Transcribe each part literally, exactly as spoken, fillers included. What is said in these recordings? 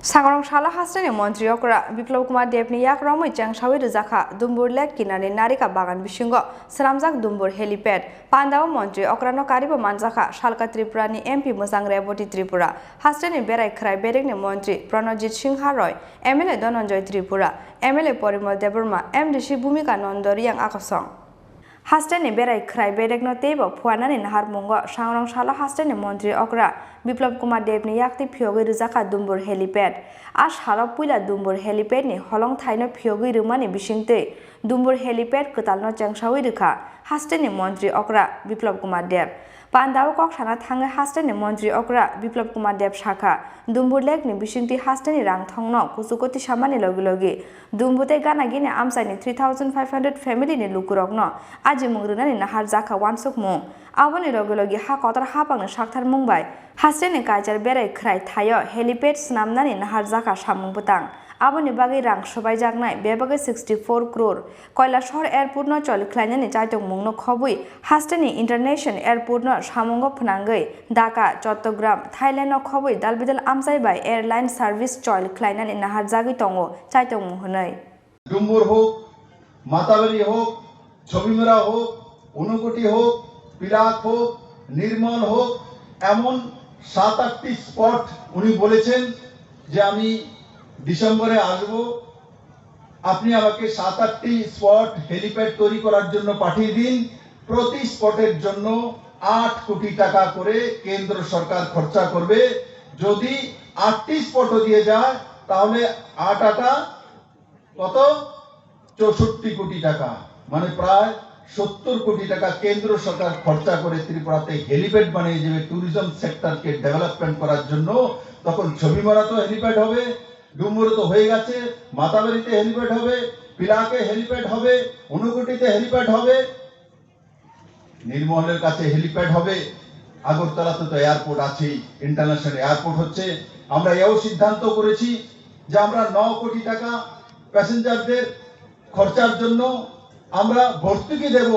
Sangrong salo hasteni montri okra Biplab Kumar Debni yak romwi chengsawi rwjakha Dumbur Lake kinarni narika bagan bisingo swnamjak Dumbur helipad. Pandao montri okrano karibo manjakha salka Tripurani M P mwchang Reboti Tripura, hasteni berai khwrai bedekni montri Pranojit Singha Roy, M L A Dhananjay Tripura, M L A Porimol Debbarma, M D C Bhumika Nando Riyang akosong. Hasteni berai khwrai bedekno teibo phuarnani naharmungo sangrong salo hasteni montri okra Biplab Kumar Debni yaktwi phiyogwi rwjakha Dumbur helipad. A salo puila Dumbur helipadni holongthaino phiyogwi rwmani bisingtwi Dumbur helipad kwtalno chengsawi rwkha hasteni montri okra Biplab Kumar Deb. Pandao kok sana thangwi hasteni montri okra Biplab Kumar Deb sakha, Dumbur Lake ni bisingtwi hasteni rang thongno kuchukoti samani logi logi Dumbu tei Ganagini amchaini three thousand five hundred family ni lukurokno ajimung rwnani naharjakha uansukmung. Aboni logi logi ha kotor haphangni saktharmung bai hasteni kaichar berai khwrai thaio helipad swnamnani naharjakha samung bwtang. Aboni bagwi rang swbaijaknai bebagwi sixty four crore. Kailasahar Airport no choli khlainani chaitokmungno khobwi hasteni International Airport no samungo phwnangwi Dhaka, Chattogram, Thailand no khobwi dalbidal amchai bai airline service choli khlainani naharjagwi tongo chaitokmung hwnwi. Dumbur হোক, মাতাবাড়ি হোক, ছবিমুড়া হোক, ঊনকোটি হোক, পিলাক হোক, নির্মল হোক, এমন সাত আটটি স্পট উনি বলেছেন যে আমি ডিসেম্বরে আসব, আপনি আমাকে সাত আটটি স্পট হেলিপ্যাড তৈরি করার জন্য পাঠিয়ে দিন। প্রতি স্পটের জন্য আট কোটি টাকা করে কেন্দ্র সরকার খরচা করবে। যদি আটটি স্পটও দিয়ে যায়, তাহলে আট আটা কত? চৌষট্টি কোটি টাকা, মানে প্রায় সত্তর কোটি টাকা কেন্দ্র সরকার খরচা করে ত্রিপুরাতে হেলিপ্যাড বানিয়ে দেবে ট্যুরিজম সেক্টরকে ডেভেলপমেন্ট করার জন্য। তখন ছবিমুড়াতেও হেলিপ্যাড হবে, ডুমুরে তো হয়ে গেছে, মাতাবাড়িতে হেলিপ্যাড হবে, পিলাকে হেলিপ্যাড হবে, ঊনকোটিতে হেলিপ্যাড হবে। নির্মলের কাছে হেলিপ্যাড হবে, আগরতলাতে তো এয়ারপোর্ট আছেই, ইন্টারন্যাশনাল এয়ারপোর্ট হচ্ছে। আমরা এও সিদ্ধান্ত করেছি যে আমরা ন কোটি টাকা প্যাসেঞ্জারদের খরচার জন্য আমরা ভর্তুকি দেব।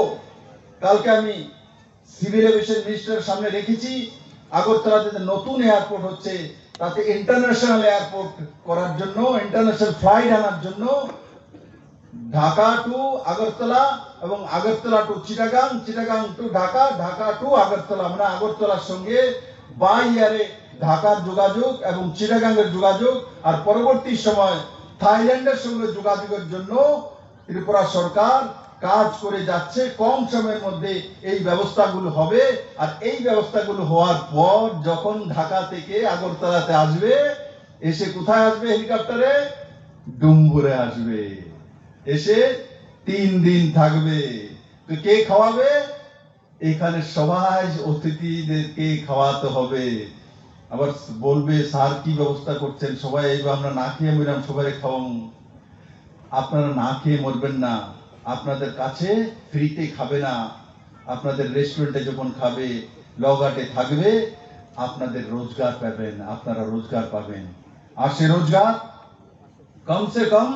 কালকে আমি সিভিল এভিয়েশন মিনিস্টারের সামনে রেখেছি, আগরতলাতে যে নতুন এয়ারপোর্ট হচ্ছে, তাতে ইন্টারন্যাশনাল এয়ারপোর্ট করার জন্য, ইন্টারন্যাশনাল ফ্লাইট আনার জন্য ঢাকা টু আগরতলা এবং আগরতলা টু চিটাগাং, চিটাগাং টু ঢাকা, ঢাকা টু আগরতলা, মানে আগরতলার সঙ্গে বাই এয়ারে ঢাকার যোগাযোগ এবং চিটাগাংয়ের যোগাযোগ, আর পরবর্তী সময় থাইল্যান্ডের সঙ্গে যোগাযোগের জন্য ত্রিপুরা সরকার কাজ করে যাচ্ছে। কম সময়ের মধ্যে এই ব্যবস্থাগুলো হবে, আর এই ব্যবস্থাগুলো হওয়ার পর যখন ঢাকা থেকে আগরতলাতে আসবে, এসে কোথায় আসবে হেলিকপ্টারে? ডুম্বুরে আসবে, এসে তিন দিন থাকবে। তো কে খাওয়াবে? এখানে সবাই অতিথিদেরকে খাওয়াতে হবে। আবার বলবে, "স্যার, কি ব্যবস্থা করছেন? সবাই এইভাবে আমরা না খেয়ে মরলাম, সবাই খাওয়াম।" আপনারা না খেয়ে মরবেন না, আপনাদের কাছে ফ্রিতে খাবে না। আপনাদের রেস্টুরেন্টে যখন খাবে, লগাটে থাকবে, আপনাদের রোজগার পাবেন, আপনারা রোজগার পাবেন। আর সে রোজগার কমসে কম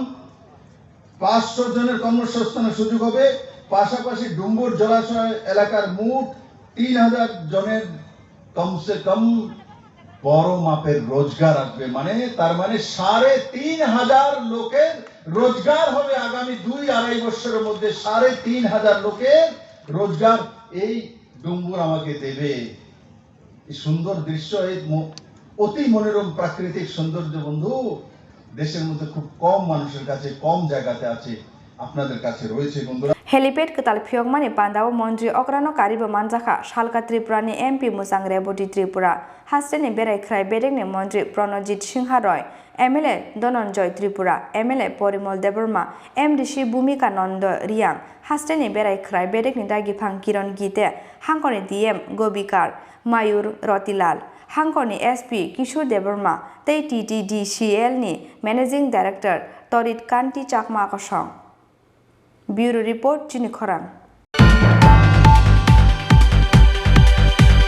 পাঁচশো জনের কর্মসংস্থানের সুযোগ হবে। পাশাপাশি ডুম্বুর জলাশয় এলাকার মোট তিন হাজার জনের কমসে কম বড় মাপের রোজগার আসবে, মানে তার মানে সাড়ে তিন হাজার লোকের রোজগার হবে। আগামী দুই আড়াই বছরের মধ্যে সাড়ে তিন হাজার লোকের রোজগার এই ডুম্বুর আমাকে দেবে। এই সুন্দর দৃশ্য, এই ম-, অতি মনোরম প্রাকৃতিক সৌন্দর্য বন্ধু দেশের মধ্যে খুব কম মানুষের কাছে, কম জায়গাতে আছে, আপনাদের কাছে রয়েছে বন্ধুরা। Helipad kwtal phiyokmani pandao montri okrano karibo manjakha salka Tripurani M P mwchang Reboti Tripura, hasteni berai khwrai bedekni montri Pranojit Singha Roy, M L A Dhananjay Tripura, M L A Porimol Debbarma, M D C Bhumika Nando Riyang, hasteni berai khwrai bedekni dagiphang Kiron Gite, hangkorni D M Gobikar, Mayur Rotilal, hangkorni S P Kishore Debbarma tei T T D C L ni Managing Director Torit Kanti Chakma kosong. Bureau Report, Chini Khorang.